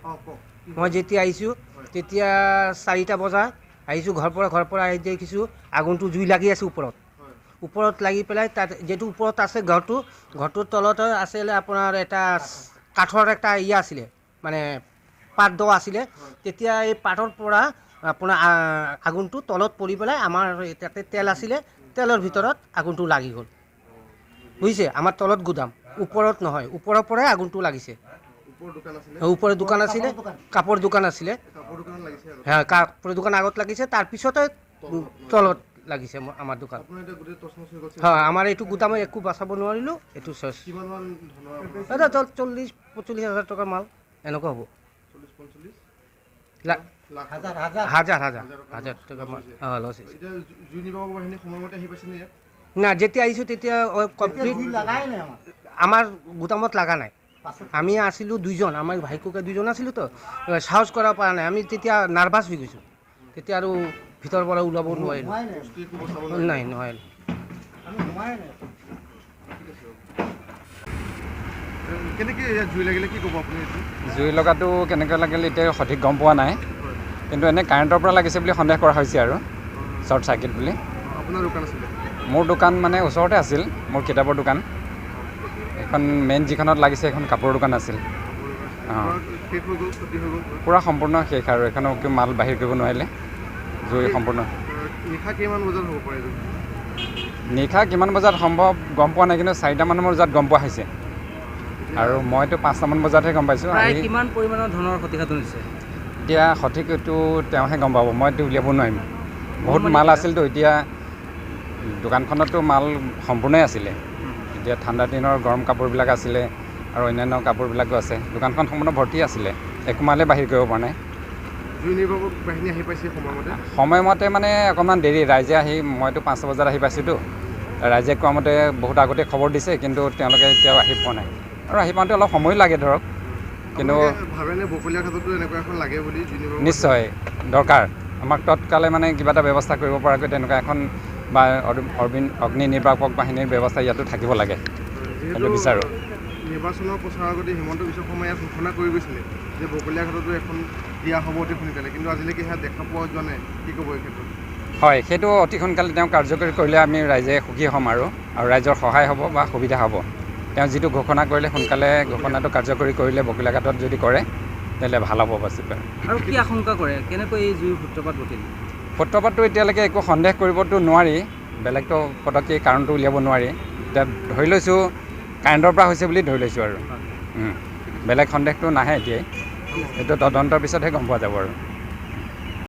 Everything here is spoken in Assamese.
অঁ, কওক। মই যেতিয়া আহিছোঁ, তেতিয়া 4টা বজাত আহিছোঁ ঘৰৰ পৰা। ঘৰৰ পৰা আহি দেখিছোঁ আগুনটো জুই লাগি আছে ওপৰত। ওপৰত লাগি পেলাই তাত যিটো ওপৰত আছে ঘৰটো, ঘৰটোৰ তলত আছিলে আপোনাৰ এটা কাঠৰ এটা ইয়ে আছিলে, মানে পাত দোৱা আছিলে। তেতিয়া এই পাতৰ পৰা আপোনাৰ আগুনটো তলত পৰি পেলাই আমাৰ তাতে তেল আছিলে, তেলৰ ভিতৰত আগুনটো লাগি গ'ল, বুজিছে? আমাৰ তলত গুদাম, ওপৰত নহয়, ওপৰৰ পৰাই আগুনটো লাগিছে। ওপৰৰ দোকান আছিলে? ওপৰত দোকান আছিলে, কাপোৰ দোকান আছিলে। কাপোৰ দোকানত লাগিছে আগত? হ্যাঁ, কাপোৰ দোকান আগত লাগিছে, তাৰপিছতে তলত লাগিছে আমাৰ দোকান। আপোনাৰ এতিয়া গোটেই তচনচ হৈ গৈছে? হয়, আমাৰ এইটো গুদামে একো বচাব নোৱাৰিলোঁ, এইটো চেচ। কিমান মান ধনৰ আপোনাৰ? এটা 40-45 হাজাৰ টকাৰ মাল এনেকুৱা হ'ব। 40-45 লাখ? হাজাৰ হাজাৰ হাজাৰ টকা মাল, অঁ, লছ হৈছে। এতিয়া জুই নিৰ্বাপক বাহিনী সময়মতে আহি পাইছেনে ইয়াত? না, যেতিয়া আহিছোঁ তেতিয়া কমপ্লিট আমাৰ গুদামত লগা নাই। আমি আছিলোঁ দুইজন, আমাৰ ভাইকোকে দুইজন আছিলোঁ, তো সাহস কৰা পৰা নাই। আমি তেতিয়া নাৰ্ভাছ হৈ গৈছোঁ তেতিয়া, আৰু ভিতৰৰ পৰা ওলাব নোৱাৰিলোঁ। বস্তু একো বচাব নোৱাৰিলে? নাই, নোৱাৰিলোঁ। ঠিক আছে। কেনেকৈ ইয়াত জুই লাগিলে, কি ক'ব আপুনি এইটো? জুই লগাটো কেনেকৈ লাগিল এতিয়া সঠিক গম পোৱা নাই, কিন্তু এনেই কাৰেণ্টৰ পৰা লাগিছে বুলি সন্দেহ কৰা হৈছে আৰু শ্বৰ্ট চাৰ্কিট বুলি। আপোনাৰ দোকান আছিলে? মোৰ দোকান মানে ওচৰতে আছিল, মোৰ কিতাপৰ দোকান। এইখন মেইন যিখনত লাগিছে সেইখন কাপোৰৰ দোকান আছিল। অঁ। পুৰা শেষ হৈ গ'ল, ক্ষতি হৈ গ'ল? পূৰা সম্পূৰ্ণ শেষ আৰু এইখনো একো মাল বাহিৰ কৰিব নোৱাৰিলে, জুই সম্পূৰ্ণ। নিশা কেইমান বজাত হ'ব পাৰে এইটো? নিশা কিমান বজাত সম্ভৱ গম পোৱা নাই, কিন্তু 4টামান বজাত গম পোৱা হৈছে আৰু মইতো 5টামান বজাতহে গম পাইছোঁ প্ৰায় আহি। কিমান পৰিমাণৰ ধনৰ ক্ষতিসাধন হৈছে? এতিয়া সঠিক এইটো তেওঁহে গম পাব, মইতো উলিয়াব নোৱাৰিম। বহুত মাল আছিলতো, এতিয়া দোকানখনতো মাল সম্পূৰ্ণই আছিলে। এতিয়া ঠাণ্ডা দিনৰ গৰম কাপোৰবিলাক আছিলে আৰু অন্যান্য কাপোৰবিলাকো আছে। দোকানখন সম্পূৰ্ণ ভৰ্তি আছিলে, একো মালেই বাহিৰ কৰিব পৰা নাই। জুই নিৰ্বাপক বাহিনী আহি পাইছে সময়মতে? সময়মতে মানে অকণমান দেৰি, ৰাইজে আহি, মইতো 5টা বজাত আহি পাইছোঁতো, ৰাইজে কোৱা মতে বহুত আগতে খবৰ দিছে, কিন্তু তেওঁলোকে এতিয়াও আহি পোৱা নাই আৰু আহি পাওঁতে অলপ সময়ো লাগে ধৰক, কিন্তু আপোনালোকে ভাবেনে বকলীয়া ঘাটতো এনেকুৱা এখন লাগে বুলি, জুই নিৰ্বাপক? নিশ্চয় দৰকাৰ আমাক। তৎকালে মানে কিবা এটা ব্যৱস্থা কৰিব পৰাকৈ তেনেকুৱা এখন বা অগ্নি নিৰ্বাপক বাহিনীৰ ব্যৱস্থা ইয়াতো থাকিব লাগে, যিহেতু সেইটো বিচাৰোঁ। নিৰ্বাচনৰ প্ৰচাৰৰ আগতে হিমন্ত বিশ্ব শৰ্মাই ইয়াত ঘোষণা কৰি গৈছিলে যে বকলীয়া ঘাটতো এখন দিয়া হ'ব অতি সোনকালে, কিন্তু আজিলৈকে সেয়া দেখা পোৱা যোৱা নাই, কি ক'ব এই ক্ষেত্ৰত? হয়, সেইটো অতি সোনকালে তেওঁ কাৰ্যকৰী কৰিলে আমি ৰাইজে সুখী হ'ম আৰু আৰু ৰাইজৰ সহায় হ'ব বা সুবিধা হ'ব। তেওঁ যিটো ঘোষণা কৰিলে, সোনকালে ঘোষণাটো কাৰ্যকৰী কৰিলে, বকলীয়াঘাটত যদি কৰে তেতিয়াহ'লে ভাল হ'ব বাচিব। আৰু কি আশংকা কৰে, কেনেকৈ এই জুইৰ সূত্ৰপাত ঘটিল? সূত্ৰপাতটো এতিয়ালৈকে একো সন্দেহ কৰিবতো নোৱাৰি, বেলেগতো পটককৈ কাৰণটো উলিয়াব নোৱাৰি। এতিয়া ধৰি লৈছোঁ কাৰেণ্টৰ পৰা হৈছে বুলি ধৰি লৈছোঁ আৰু বেলেগ সন্দেহটো নাহে এতিয়াই, এইটো তদন্তৰ পিছতহে গম পোৱা যাব আৰু।